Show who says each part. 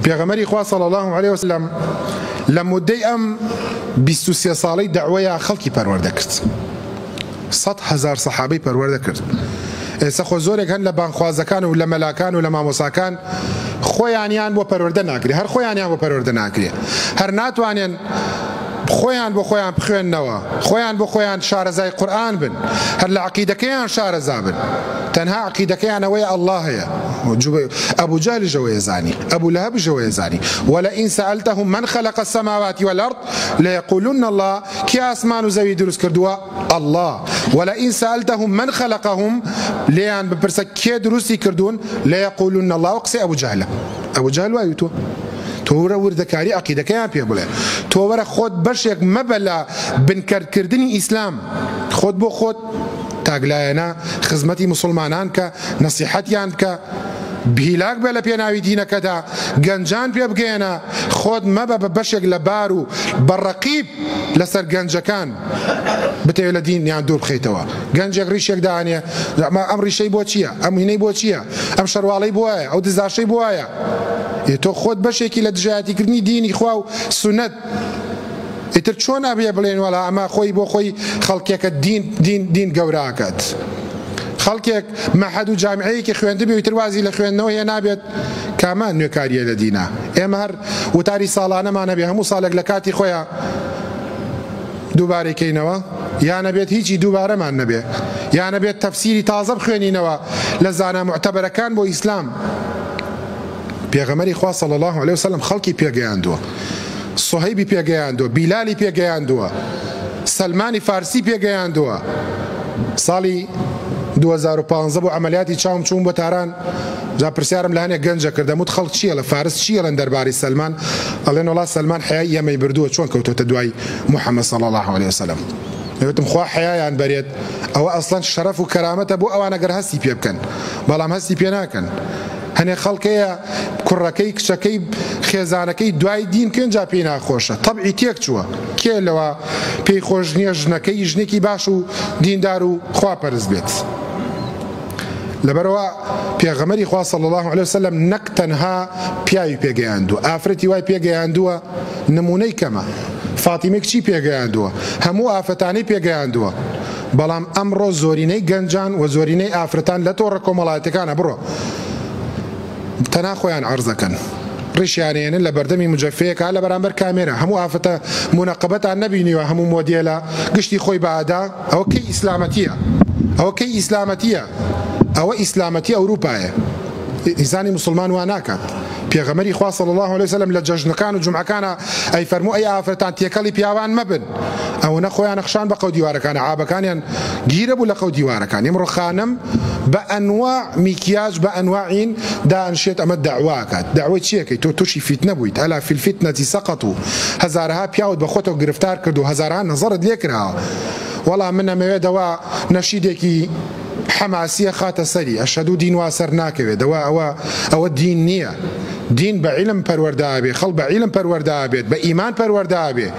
Speaker 1: پێغەمبەری خوا صلی اللە علیە وسلم لە مودەی ئەم 23 ساڵەی دەعوەیا خەڵکی پەروەردە کرد. 100,000 سەحابەی پەروەردە کرد. ئێستا خۆ زۆرێک هەن لە بانگخوازەکان و لە مەلاکان و لە مامۆساکان خۆیانیان بۆ پەروەردە ناکرێ، هەر خۆیانیان بۆ پەروەردە ناکرێ، هەر ناتوانێن خۆیان بۆ خۆیان بخوێننەوە، خۆیان بۆ خۆیان شارەزای قورئان بن، هەر لە عەقیدەکەیان شارەزا بن، تەنها عەقیدەکەیان ئەوەیە اللە هەیە. ئەبو جەهلیش ئەوەیە زانی، ئەبو لەهەبیش ئەوەیە زانی، ولئن سألتهم من خلق السماوات والارض ليقولن اللە، کێ ئاسمان و زەوی دروست کردووە؟ اللە. ولئن سألتهم من خلقهم، لێیان بپرسە کێ دروستی کردوون؟ ليقولن اللە، ئەوە قسەی ئەبو جەهلە، ئەبو جەهل وای وتووە. تۆ وەرە وردەکاری عەقیدەکەیان پێ بڵێ، تۆ وەرە خۆت بەشێک مەبە لە بنکەرکردنی ئیسلام، خۆت بۆ خۆت تاکلایەنە خزمەتی موسڵمانان بکە، نەسیحەتیان بکە، هیلاک بە لە پێناوی دینەکەدا، گەنجان پێ بگەیەنە، خۆت مەبە بە بەشێک لە بار و بە ڕەقیب لەسەر گەنجەکان بتەوێت لە دینیان دوور بخەیتەوە. گەنجێک ڕیشێک دانێ، ئەم ڕیشەی بۆ چییە؟ ئەم هینەی بۆ چییە؟ ئەم شەرواڵەی بۆ وایە؟ ئەو دزاشەی بۆ وایە؟ تۆ خۆت بەشێکی لە دژایەتیکردنی دینی خوا و سوننەت. ئیتر چۆن ئەبێ بڵێن وەڵا ئەمە خۆی بۆ خۆی خەڵکێکە دین دین دین گەورە ئەکات. خەڵکێک مەحەد و جامیعەیەکی خوێندبێ و ئیتر وازی لە خوێندنەوە هێنابێت، کامە نوێکارییە لە دینا؟ ئێمە هەر وتاری ساڵانەمان هەبێ هەموو ساڵێک لە کاتی خۆیا دووبارەی کەینەوە، یا نەبێت هیچی دووبارەمان نەبێ، یا نەبێت تەفسیری تازە بخوێنینەوە لە زانا موعتەبەرەکان بۆ ئیسلام. پێغەمبەری خوا صلی اللە علیە وسلم خەڵکی پێگەیاندووە، صهیبی پێگەیاندووە، بیلالی پێگەیاندووە، سەلمانی فارسی پێگەیاندووە. ساڵی 2015 بۆ عەمەلیاتی چاوم چووم بۆ تاران، جا پرسیارم لە هەنێک گەنجە کرد دەموت خەڵک چی ئەڵێ فارس چی ئەڵێن دەربارەی سەلمان؟ ئەڵێن وەڵا سەلمان حەیای ئێمەی بردووە چۆن کەوتۆتە دوای محمد صلی اللە علیە وسلم. وتم خوا حەیایان بەرێت ئەوە ئەسڵەن شەرەف و کەرامەتە بۆ ئەوان ئەگەر هەستی پێ بکەن، بەڵام هەستی پێ ناکەن. هەنێ خەڵک هەیە کوڕەکەی کچەکەی خێزانەکەی دوای دین بکەن جا پێی ناخۆشە تەبعی تێک چووە کێ لەوە پێی خۆش نییە ژنەکەی ژنێکی باش و دیندار و خوا پەرست بێت لەبەرەوە پێغەمەری خوا صلی الله علیه وسلم نەک تەنها پیاوی پێگەیاندووە ئافرەتی وای پێگەیاندووە نمونەی کەمە فاتیمە کچی پێگەیاندووە هەموو ئافرەتانی پێگەیاندووە بەڵام ئەمڕۆ زۆرینەی گەنجان و زۆرینەی ئافرەتان لە تۆڕە کۆمەڵایەتیەکانە بڕۆ تەنها خۆیان عەرز ئەکەن ڕیشیان ئەیەنن لە بەردەمی مجەفەیەکا لە بەرامبەر کامێرا هەموو ئافرەتە مونەقەبەتان نەبینیوە هەموو مۆدێلە گشتی خۆی بە ئەدا ئەوە کەی ئیسلامەتیە ئەوە کەی ئیسلامەتیە ئەوە ئیسلامەتی ئەوروپایە ئینسانی موسڵمان وا ناکات پێغەمبەری خوا صلی اللە علیە وسلم لە جەژنەکان و جومعەکانا ئەیفەرموو ئەی ئافرەتان تێکەڵی پیاوان مەبن ئەوەنە خۆیان ئەخشان بە قەو دیوارەکانا عابەکانیان گیرە بوو لە قەو دیوارەکان ئیمڕۆ خانم بە ئەنواع میکیاج بە ئەنواعین دائەنشێت ئەمە دەعوا ئەکات دەعوەی چی ئەکەی تۆ توشی فیتنە بوویت الا فی الفتنە سقطوا هەزارەها پیاوت بە خۆتەوە گرفتار کرد و هەزارەها نەزەڕت لێ کراوە وەڵا من ئەمەوێ دەوا نەشیدێکی حەماسیە خاتە سەری ئەشهەدو دین وا سەر ناکەوێ دەوا ئەوە ئەوە دین نیە دین بە عیلم پەروەردە ئەبێ خەڵ بە عیلم پەروەردە ئەبێت بە ئیمان پەروەردە ئەبێ.